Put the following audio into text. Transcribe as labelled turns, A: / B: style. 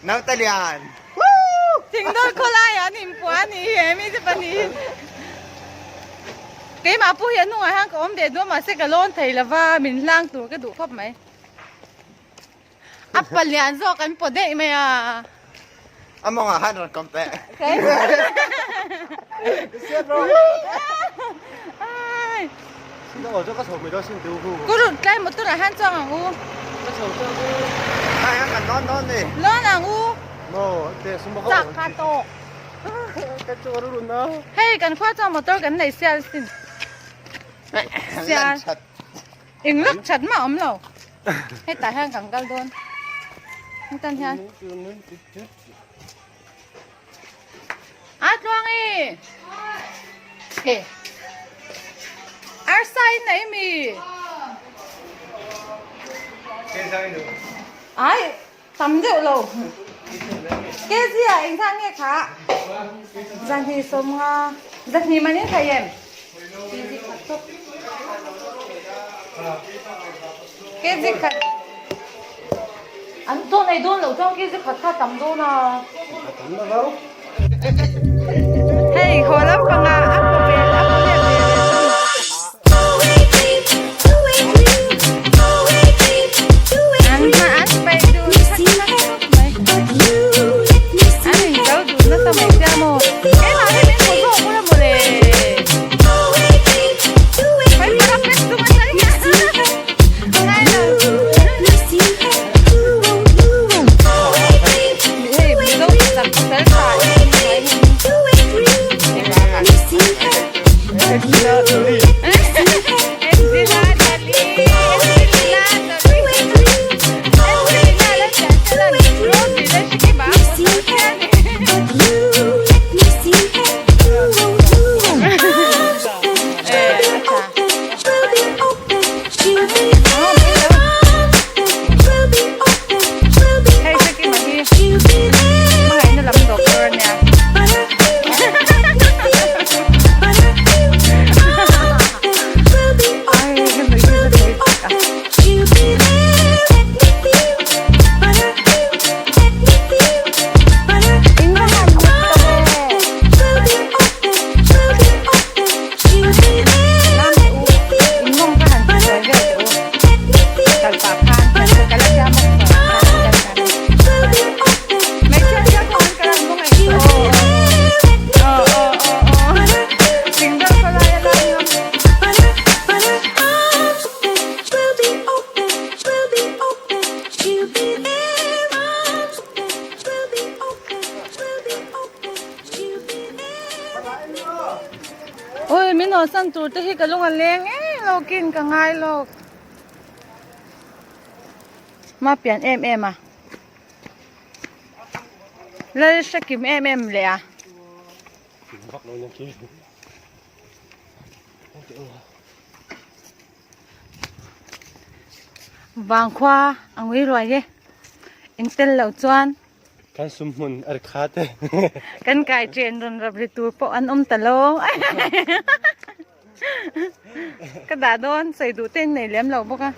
A: Naute lian.
B: Thingdawl khawlai ah an inpuah a nih hi he mi te pahnih hi. Keimah pawh hi a hnungah hian ka awm ve duh a mahse ka lawn thei lova min hlang tur ka duh khawp mai. A palian zawk an paw daih mai a.
A: A mawngah han rawn kawm teh.
B: Kurut tlai motor ah hian chuang ang u. Lawn ang u. Chak kha tawk. Hei kan khua chuan motor kan nei sial sin. Sial. Eng lak that mah awm lo. Hetah hian kan kal dawn. Hetan hian. A tluang i. He. Arsa in nei mi. Ai, tam deuh lo. Kg ah eng zat nge kha? Zahnih sawmnga. Zahnih man in thei em? Kg khat tawp. Kg khat. An chaw nei dawn loh chuan kg khat kha a tam dawn a. Hei haw lampangah a kaw vel a kaw let ve leh thung. An hma an paih duh thak thak khawp mai. An inzo duh nasa mai sia maw. Keimah hi min hmu zawk ula mawle. Hei para pet chung atang hian ngai lo. Hei mizo chak pasal tha em em Hmangaihna lam doctor a nia. Ai ka nuih hi ka thei tak a. In va han hmu ta ve. Lam teh u, in mawng ka han ti buai vel teh u. Kal pah khan ka la siam bawk tawh a khan kan kan. Hmeichhia sia pawh an kal an mawng eih tawh aw aw aw aw aw thingdal khawlai a lai ngam. Ui min haw san tur te hi ka lung a leng em lawkin ka ngai lawk. Ma pian em em a. Lal hre kim em em leh a. Vangkhua a ngui ruai e. Eng tel lo chuan.
C: Kan sum hmun a ri khat e.
B: Kan kai chen rawn rap ri tur pawh an awm ta lo. Ka dah dawn sawi duh te in nei lem lo bawk a.